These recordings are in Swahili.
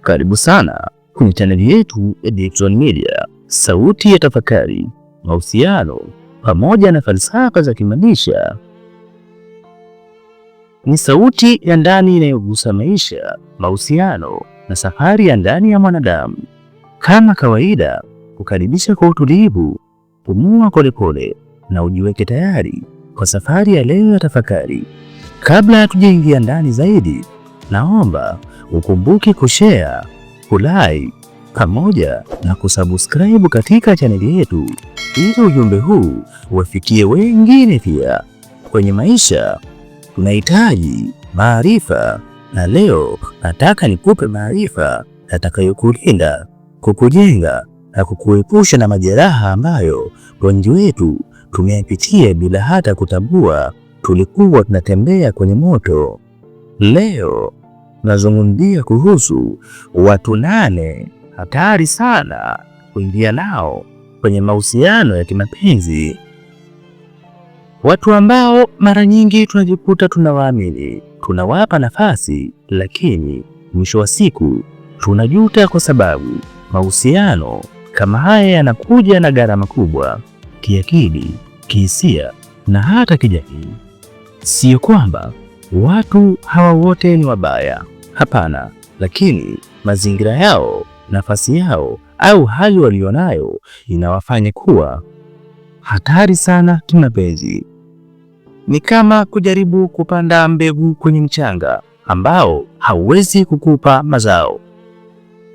Karibu sana kwenye chaneli yetu ya Deepzone Media, sauti ya tafakari, mahusiano pamoja na falsafa za kimaisha. Ni sauti ya ndani inayogusa maisha, mahusiano na safari ya ndani ya mwanadamu. Kama kawaida, kukaribisha kwa utulivu, pumua polepole na ujiweke tayari kwa safari ya leo ya tafakari. Kabla hatujaingia ndani zaidi, naomba ukumbuke kushare, kulike pamoja na kusubscribe katika chaneli yetu ili ujumbe huu uwafikie wengine pia. Kwenye maisha tunahitaji maarifa, na leo nataka nikupe maarifa yatakayokulinda, kukujenga na kukuepusha na majeraha ambayo wengi wetu tumeyapitia bila hata kutambua tulikuwa tunatembea kwenye moto. Leo nazungumzia kuhusu watu 8 hatari sana kuingia nao kwenye mahusiano ya kimapenzi. Watu ambao mara nyingi tunajikuta tunawaamini, tunawapa nafasi, lakini mwisho wa siku tunajuta kwa sababu mahusiano kama haya yanakuja na gharama kubwa kiakili, kihisia na hata kijamii. Sio kwamba watu hawa wote ni wabaya, hapana, lakini mazingira yao, nafasi yao au hali walionayo inawafanya kuwa hatari sana kimapenzi. Ni kama kujaribu kupanda mbegu kwenye mchanga ambao hauwezi kukupa mazao.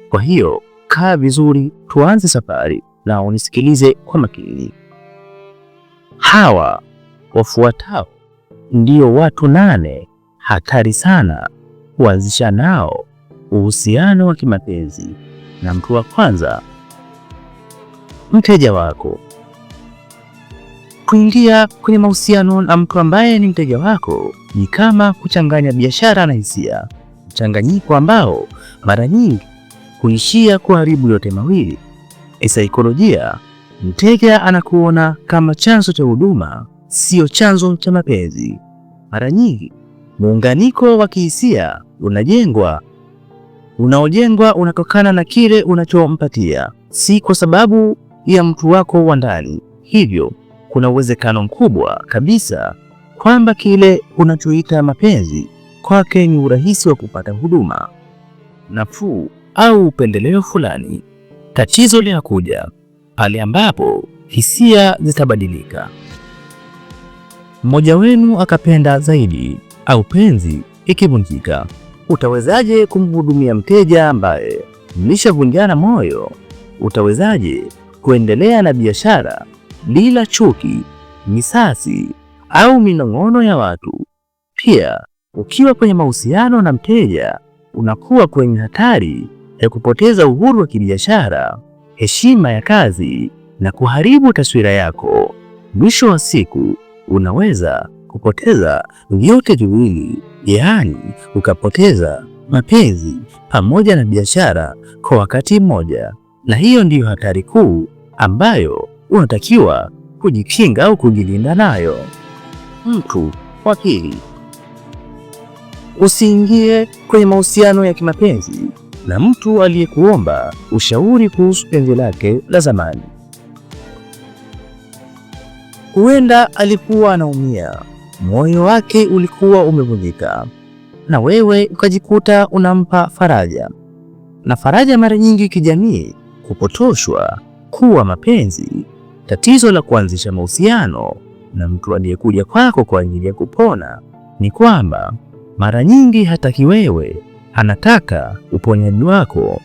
Kwa hiyo kaa vizuri, tuanze safari na unisikilize kwa makini. Hawa wafuatao ndio watu 8 hatari sana kuanzisha nao uhusiano wa kimapenzi. Na mtu wa kwanza, mteja wako. Kuingia kwenye mahusiano na mtu ambaye ni mteja wako ni kama kuchanganya biashara na hisia, mchanganyiko ambao mara nyingi huishia kuharibu yote mawili. Saikolojia, mteja anakuona kama chanzo cha huduma, sio chanzo cha mapenzi. Mara nyingi muunganiko wa kihisia unaojengwa unatokana na kile unachompatia, si kwa sababu ya mtu wako wa ndani. Hivyo kuna uwezekano mkubwa kabisa kwamba kile unachoita mapenzi kwake ni urahisi wa kupata huduma nafuu au upendeleo fulani. Tatizo linakuja pale ambapo hisia zitabadilika, mmoja wenu akapenda zaidi au penzi ikivunjika. Utawezaje kumhudumia mteja ambaye mlishavunjana moyo? Utawezaje kuendelea na biashara bila chuki, misasi au minong'ono ya watu? Pia ukiwa kwenye mahusiano na mteja, unakuwa kwenye hatari ya kupoteza uhuru wa kibiashara, heshima ya kazi na kuharibu taswira yako. Mwisho wa siku, unaweza kupoteza vyote viwili, yaani ukapoteza mapenzi pamoja na biashara kwa wakati mmoja. Na hiyo ndiyo hatari kuu ambayo unatakiwa kujikinga au kujilinda nayo. Mtu wa pili, usiingie kwenye mahusiano ya kimapenzi na mtu aliyekuomba ushauri kuhusu penzi lake la zamani. Huenda alikuwa anaumia, moyo wake ulikuwa umevunjika, na wewe ukajikuta unampa faraja. Na faraja mara nyingi kijamii kupotoshwa kuwa mapenzi. Tatizo la kuanzisha mahusiano na mtu aliyekuja kwako kwa ajili ya kupona ni kwamba mara nyingi hataki wewe, anataka uponyaji wako.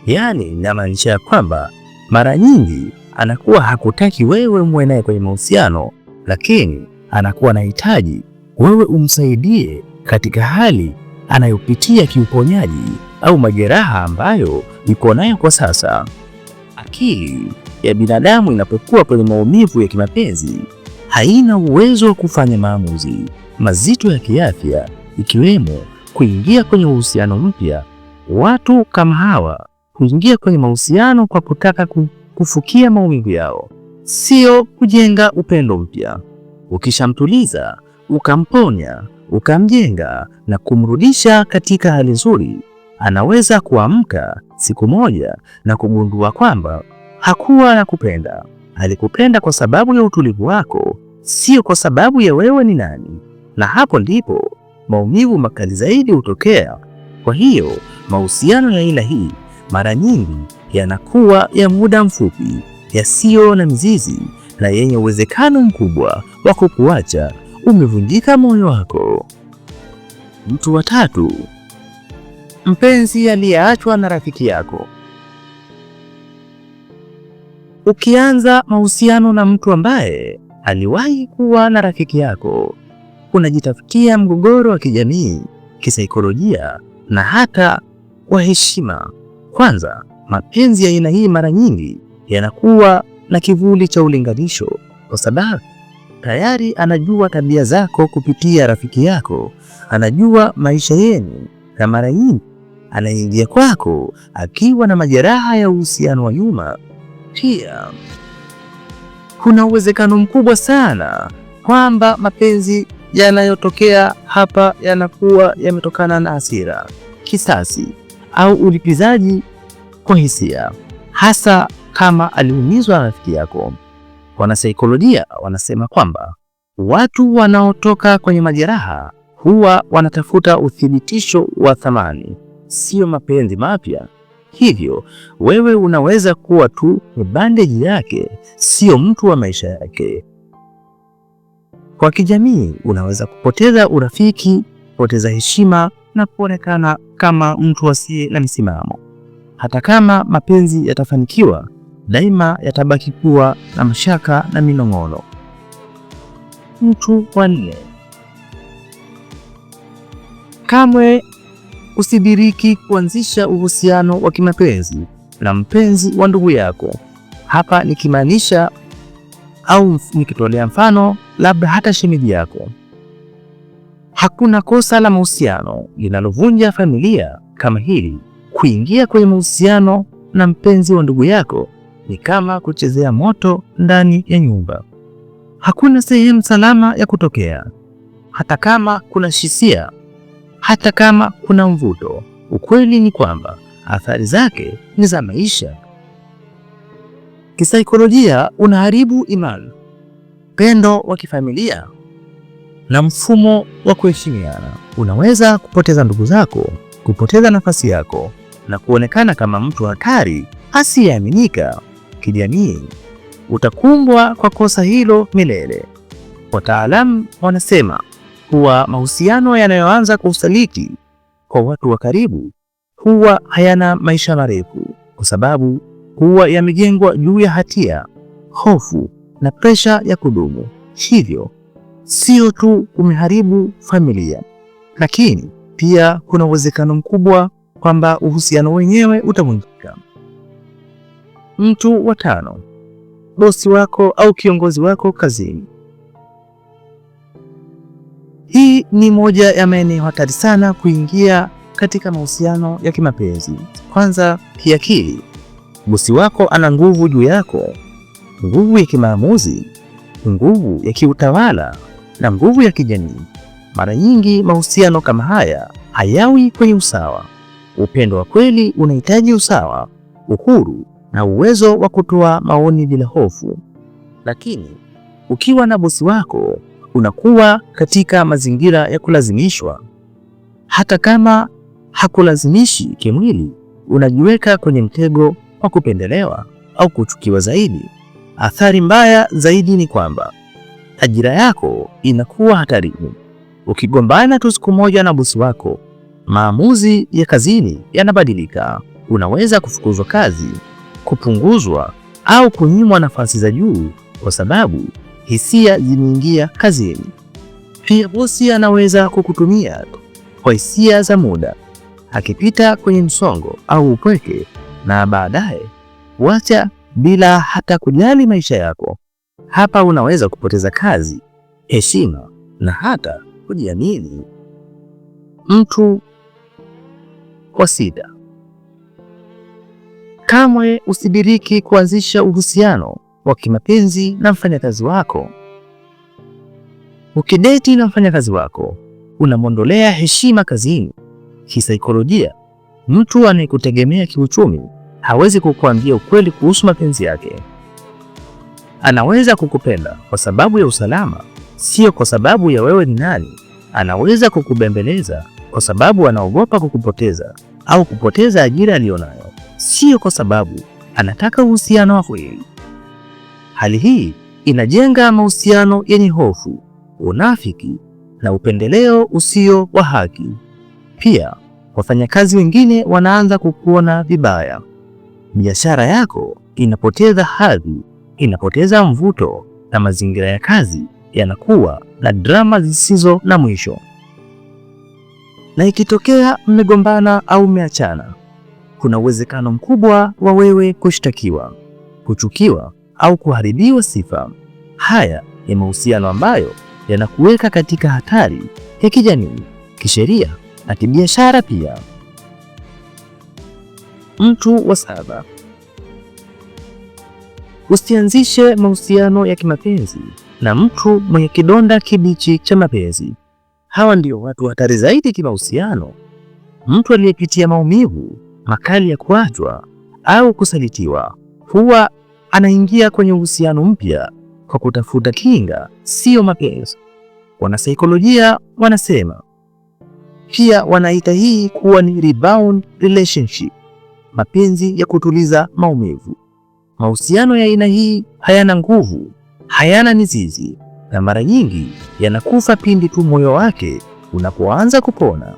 Yaani inamaanisha kwamba mara nyingi anakuwa hakutaki wewe muwe naye kwenye mahusiano, lakini anakuwa anahitaji wewe umsaidie katika hali anayopitia kiuponyaji au majeraha ambayo yuko nayo kwa sasa. Akili ya binadamu inapokuwa kwenye maumivu ya kimapenzi haina uwezo wa kufanya maamuzi mazito ya kiafya, ikiwemo kuingia kwenye uhusiano mpya. Watu kama hawa huingia kwenye mahusiano kwa kutaka kufukia maumivu yao, sio kujenga upendo mpya. Ukishamtuliza, ukamponya, ukamjenga na kumrudisha katika hali nzuri, Anaweza kuamka siku moja na kugundua kwamba hakuwa anakupenda. Alikupenda kwa sababu ya utulivu wako, sio kwa sababu ya wewe ni nani. Na hapo ndipo maumivu makali zaidi hutokea. Kwa hiyo mahusiano ya aina hii mara nyingi yanakuwa ya muda mfupi, yasiyo na mizizi na yenye uwezekano mkubwa wa kukuacha umevunjika moyo wako. Mtu wa tatu, mpenzi aliyeachwa na rafiki yako. Ukianza mahusiano na mtu ambaye aliwahi kuwa na rafiki yako, unajitafutia mgogoro wa kijamii, kisaikolojia na hata wa heshima. Kwanza, mapenzi ya aina hii mara nyingi yanakuwa na kivuli cha ulinganisho, kwa sababu tayari anajua tabia zako kupitia rafiki yako, anajua maisha yenu, na mara nyingi anaingia kwako akiwa na majeraha ya uhusiano wa nyuma. Pia kuna uwezekano mkubwa sana kwamba mapenzi yanayotokea hapa yanakuwa yametokana na hasira, kisasi au ulipizaji kwa hisia, hasa kama aliumizwa na rafiki yako. Wanasaikolojia wanasema kwamba watu wanaotoka kwenye majeraha huwa wanatafuta uthibitisho wa thamani, sio mapenzi mapya. Hivyo wewe unaweza kuwa tu ni bandage yake, sio mtu wa maisha yake. Kwa kijamii, unaweza kupoteza urafiki, kupoteza heshima na kuonekana kama mtu asiye na misimamo. Hata kama mapenzi yatafanikiwa, daima yatabaki kuwa na mashaka na minong'ono. Mtu wa nne, kamwe usidiriki kuanzisha uhusiano wa kimapenzi na mpenzi wa ndugu yako. Hapa nikimaanisha au nikitolea mfano labda hata shemeji yako. Hakuna kosa la mahusiano linalovunja familia kama hili. Kuingia kwenye mahusiano na mpenzi wa ndugu yako ni kama kuchezea moto ndani ya nyumba. Hakuna sehemu salama ya kutokea, hata kama kuna hisia, hata kama kuna mvuto. Ukweli ni kwamba athari zake ni za maisha. Kisaikolojia, unaharibu imani, pendo wa kifamilia na mfumo wa kuheshimiana. Unaweza kupoteza ndugu zako, kupoteza nafasi yako na kuonekana kama mtu hatari asiyeaminika kijamii. Utakumbwa kwa kosa hilo milele. Wataalamu wanasema kuwa mahusiano yanayoanza kwa usaliti kwa watu wa karibu huwa hayana maisha marefu, kwa sababu huwa yamejengwa juu ya hatia, hofu na presha ya kudumu. Hivyo sio tu umeharibu familia, lakini pia kuna uwezekano mkubwa kwamba uhusiano wenyewe utavunjika. Mtu wa tano, bosi wako au kiongozi wako kazini. Hii ni moja ya maeneo hatari sana kuingia katika mahusiano ya kimapenzi. Kwanza, kiakili, bosi wako ana nguvu juu yako, nguvu ya kimaamuzi, nguvu ya kiutawala na nguvu ya kijamii. Mara nyingi mahusiano kama haya hayawi kwenye usawa. Upendo wa kweli unahitaji usawa, uhuru na uwezo wa kutoa maoni bila hofu. Lakini ukiwa na bosi wako unakuwa katika mazingira ya kulazimishwa. Hata kama hakulazimishi kimwili, unajiweka kwenye mtego wa kupendelewa au kuchukiwa zaidi. Athari mbaya zaidi ni kwamba ajira yako inakuwa hatarini. Ukigombana tu siku moja na bosi wako, maamuzi ya kazini yanabadilika. Unaweza kufukuzwa kazi, kupunguzwa au kunyimwa nafasi za juu kwa sababu hisia zimeingia kazini. Pia bosi anaweza kukutumia kwa hisia za muda, akipita kwenye msongo au upweke, na baadaye wacha bila hata kujali maisha yako. Hapa unaweza kupoteza kazi, heshima na hata kujiamini. Mtu wa sita, kamwe usidiriki kuanzisha uhusiano wa kimapenzi na mfanyakazi wako. Ukideti na mfanyakazi wako unamwondolea heshima kazini. Kisaikolojia, Mtu anayekutegemea kiuchumi hawezi kukuambia ukweli kuhusu mapenzi yake. Anaweza kukupenda kwa sababu ya usalama, sio kwa sababu ya wewe ni nani. Anaweza kukubembeleza kwa sababu anaogopa kukupoteza au kupoteza ajira aliyonayo, sio kwa sababu anataka uhusiano wa kweli. Hali hii inajenga mahusiano yenye hofu, unafiki na upendeleo usio wa haki. Pia wafanyakazi wengine wanaanza kukuona vibaya. Biashara yako inapoteza hadhi, inapoteza mvuto na mazingira ya kazi yanakuwa na drama zisizo na mwisho. Na ikitokea mmegombana au mmeachana, kuna uwezekano mkubwa wa wewe kushtakiwa, kuchukiwa au kuharibiwa sifa. Haya ni mahusiano ambayo yanakuweka katika hatari ya kijamii, kisheria na kibiashara pia. Mtu wa saba, usianzishe mahusiano ya kimapenzi na mtu mwenye kidonda kibichi cha mapenzi. Hawa ndio watu hatari zaidi kimahusiano. Mtu aliyepitia maumivu makali ya kuachwa au kusalitiwa huwa anaingia kwenye uhusiano mpya kwa kutafuta kinga, siyo mapenzi. Wanasaikolojia wanasema pia wanaita hii kuwa ni rebound relationship, mapenzi ya kutuliza maumivu. Mahusiano ya aina hii hayana nguvu, hayana mizizi na mara nyingi yanakufa pindi tu moyo wake unapoanza kupona.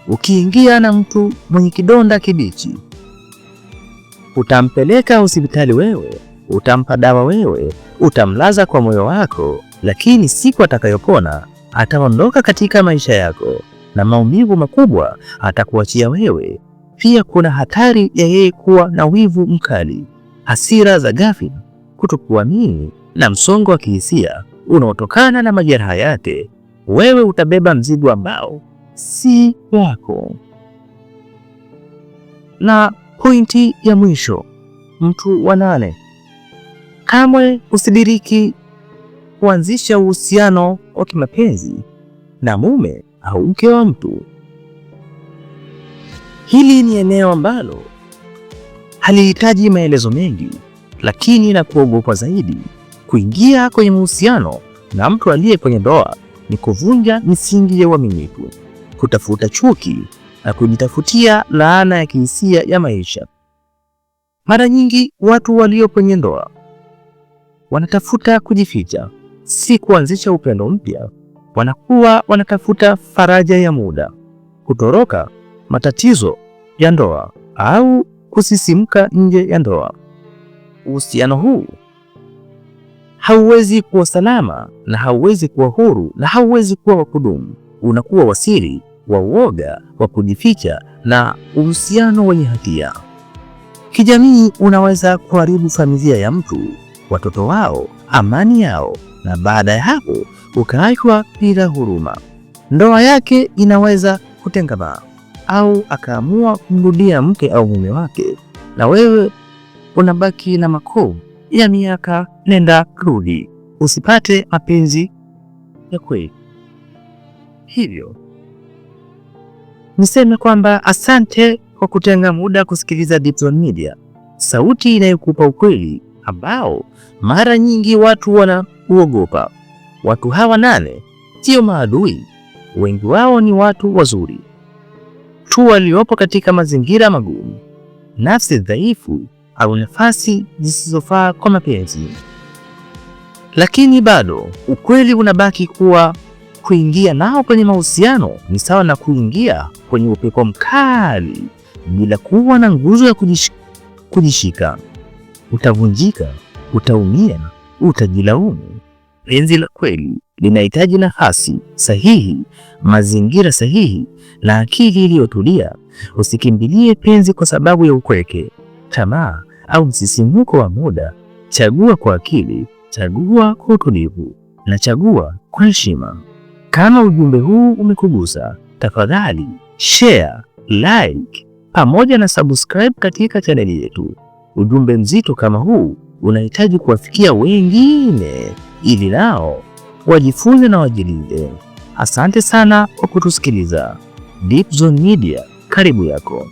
Ukiingia na mtu mwenye kidonda kibichi, utampeleka hospitali wewe, utampa dawa wewe, utamlaza kwa moyo wako, lakini siku atakayopona ataondoka katika maisha yako na maumivu makubwa atakuachia wewe. Pia kuna hatari ya yeye kuwa na wivu mkali, hasira za ghafla, kutokuamini na msongo wa kihisia unaotokana na majeraha yake. Wewe utabeba mzigo ambao si wako. Na pointi ya mwisho, mtu wa nane, kamwe usidiriki kuanzisha uhusiano wa kimapenzi na mume au mke wa mtu. Hili ni eneo ambalo halihitaji maelezo mengi, lakini la kuogopwa zaidi. Kuingia kwenye mahusiano na mtu aliye kwenye ndoa ni kuvunja misingi ya uaminifu, kutafuta chuki na kujitafutia laana ya kihisia ya maisha. Mara nyingi watu walio kwenye ndoa wanatafuta kujificha, si kuanzisha upendo mpya. Wanakuwa wanatafuta faraja ya muda, kutoroka matatizo ya ndoa au kusisimka nje ya ndoa. Uhusiano huu hauwezi kuwa salama na hauwezi kuwa huru na hauwezi kuwa wa kudumu. Unakuwa wa siri, wa uoga, wa kujificha na uhusiano wenye hatia. Kijamii unaweza kuharibu familia ya mtu, watoto wao, amani yao, na baada ya hapo ukaachwa bila huruma. Ndoa yake inaweza kutengamaa au akaamua kumrudia mke au mume wake, na wewe unabaki na makovu ya miaka nenda rudi, usipate mapenzi ya kweli. Hivyo niseme kwamba asante kwa kutenga muda kusikiliza Deep Zone Media, sauti inayokupa ukweli ambao mara nyingi watu wanauogopa. Watu hawa nane sio maadui, wengi wao ni watu wazuri tu waliopo katika mazingira magumu, nafsi dhaifu au nafasi zisizofaa kwa mapenzi. Lakini bado ukweli unabaki kuwa kuingia nao kwenye mahusiano ni sawa na kuingia kwenye upepo mkali bila kuwa na nguzo ya kujishika. Utavunjika, utaumia, utajilaumu. Penzi la kweli linahitaji nafasi sahihi, mazingira sahihi na akili iliyotulia. Usikimbilie penzi kwa sababu ya upweke, tamaa au msisimuko wa muda. Chagua kwa akili, chagua kwa utulivu na chagua kwa heshima. Kama ujumbe huu umekugusa, tafadhali share, like pamoja na subscribe katika chaneli yetu. Ujumbe mzito kama huu unahitaji kuwafikia wengine ili nao wajifunze na wajilinde. Asante sana kwa kutusikiliza. Deep Zone Media, karibu yako.